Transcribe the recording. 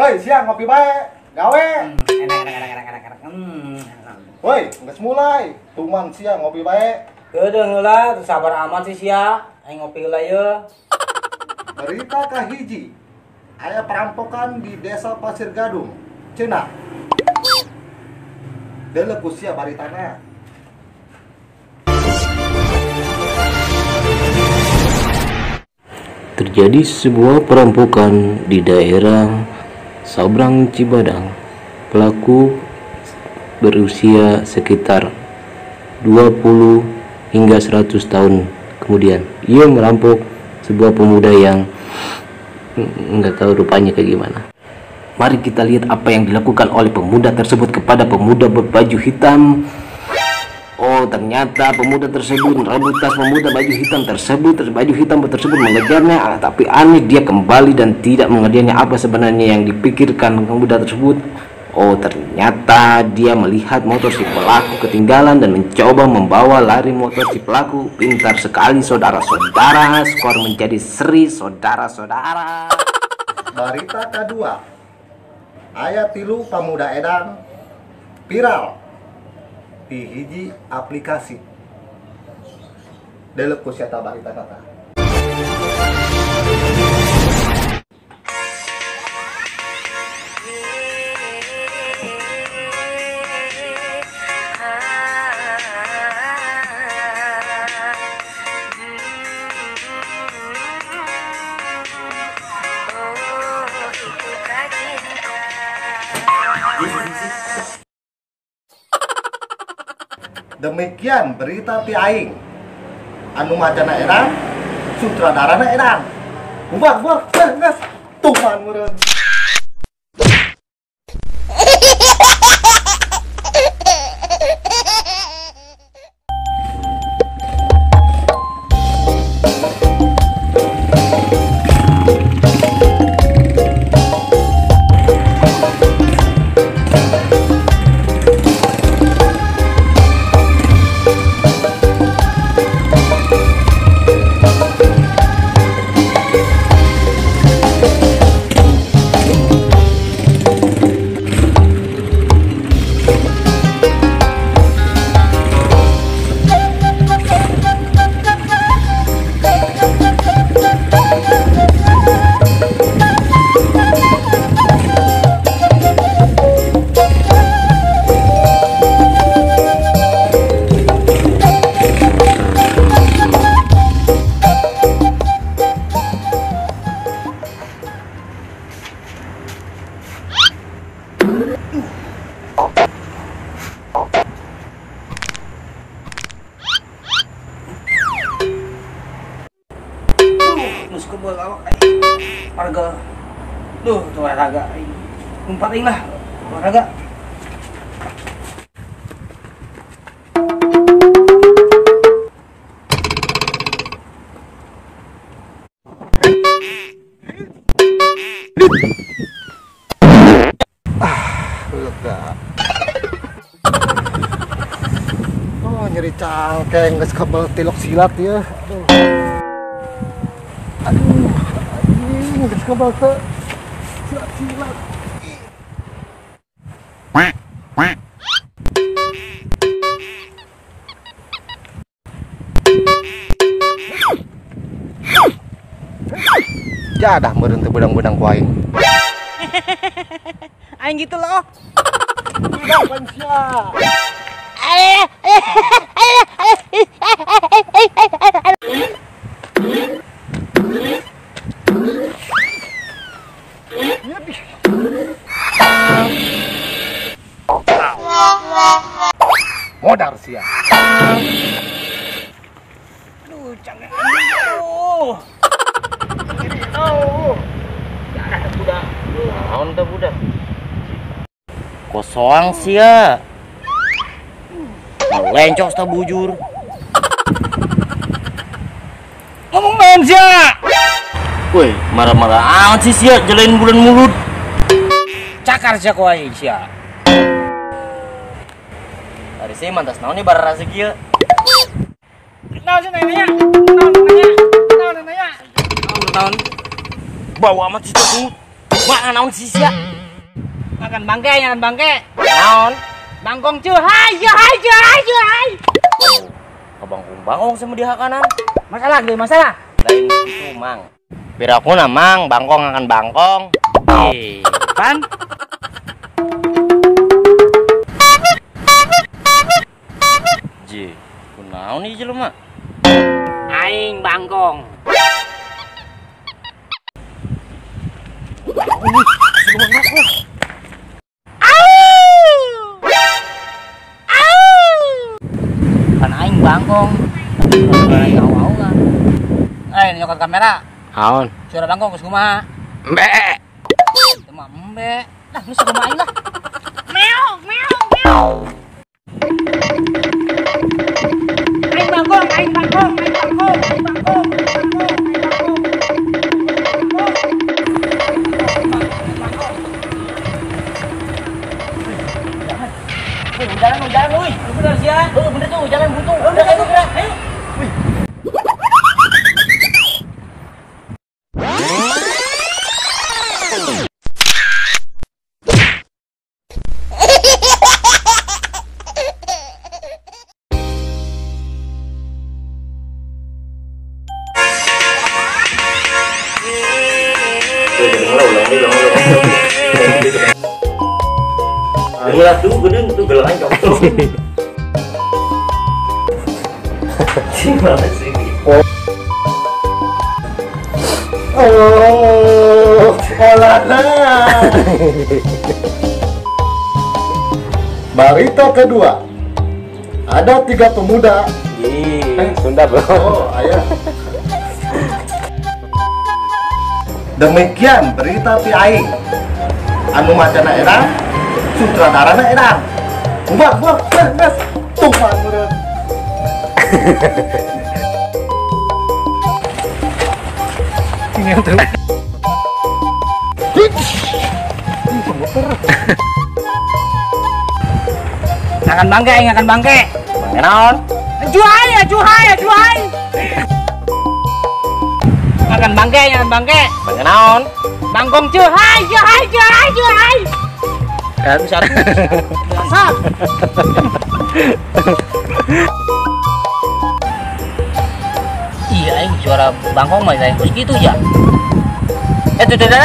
Hei, siang ngopi bae. Gawe. Enak enak enak enak enak. Woi, geus mulai. Tuman sia ngopi bae. Keudeung heula, sabar amat sih sia. Aing ngopi heula ye. Berita kahiji. Aya perampokan di Desa Pasir Gadung, Cenah. Deuleu ku sia baritana. Terjadi sebuah perampokan di daerah Sabrang Cibadang. Pelaku berusia sekitar 20 hingga 100 tahun. Kemudian ia merampok sebuah pemuda yang nggak tahu rupanya kayak gimana. Mari kita lihat apa yang dilakukan oleh pemuda tersebut kepada pemuda berbaju hitam. Oh, ternyata pemuda tersebut merebut tas pemuda baju hitam tersebut. Baju hitam tersebut mengejarnya, tapi aneh dia kembali dan tidak mengejarnya. Apa sebenarnya yang dipikirkan pemuda tersebut? Oh, ternyata dia melihat motor si pelaku ketinggalan dan mencoba membawa lari motor si pelaku. Pintar sekali saudara-saudara, skor menjadi seri saudara-saudara. Berita kedua, aya 3 pemuda edan viral di hiji aplikasi. Deuleu ku sia barita kata. Demikian berita ti aing. Anu macana edan, sutradarana edan. Bubar, bubar, geus. Tuman meureun. Warga, duh, tuh olahraga, umpat aing lah, olahraga. Ah, lega. Oh, nyeri cangkeng, geus kebel tilok silat ya. Aduh. Aduh. Geus kebel teu silat-silat. Jadah meureun teu beudang-beudang ku aing. Aing gitu loh. Budak sia. Modar sia. Aduh, jangan. Aduh. Oh. Jangan budak. Naon teh budak? Kosoang sia. Melencok teh bujur. Ngomong naon sia? Woi, marah-marah amat sih sia, jalain bulan mulut. Cakar sia ku aing sia. Ari sih mantas naon nih barang rasa kieu. Naon sih nanya? Naon nanya? Naon nanya? Naon? Bau amat sih tuh. Wah, naon sih sia? Makan bangke, makan bangke. Naon? Bangkong cuy, hai, hai, hai, hai. Kabangkong bangkong sama dia kanan. Masalah gede masalah. Lain itu mang. Piraku na mang, bangkong akan bangkong. Eh, pan. Ji, kunaon ieu jelema? Aing bangkong. Pan aing bangkong. Aing au-auan. Eh, nyokot kamera. Naon? Suara bangkong geus kumaha? Embe. Teu mah embe. Lah, geus kumaha aing lah. Meow, meow, meow. Aing bangkong, aing bangkong, aing bangkong, aing bangkong, aing bangkong, aing bangkong. Woi, jalan, jalan, woi. Bener sih ya. Oh, bener tuh, jalan buntu. Udah, ayo, udah. Ayo. Wih. Ulah tuh gedung tuh gelang cok. Gimana sih? Oh, olahraga. Barito kedua. Ada 3 pemuda. Ih, Sunda bro. Oh, ayah. Demikian berita ti aing. Anu macana era, sutradarana edan. Bubar, bubar, geus, tumpah meureun. Ini untuk akan bangke, akan bangke. Bangke naon? Juhai, juhai, juhai. Akan bangke, akan bangke. Bangke naon? Bangkong cuhai, juhai, juhai, juhai. Kan satu. Iya, ini suara bangkong mah saya gitu ya. Eh, tuh, tuh, tuh.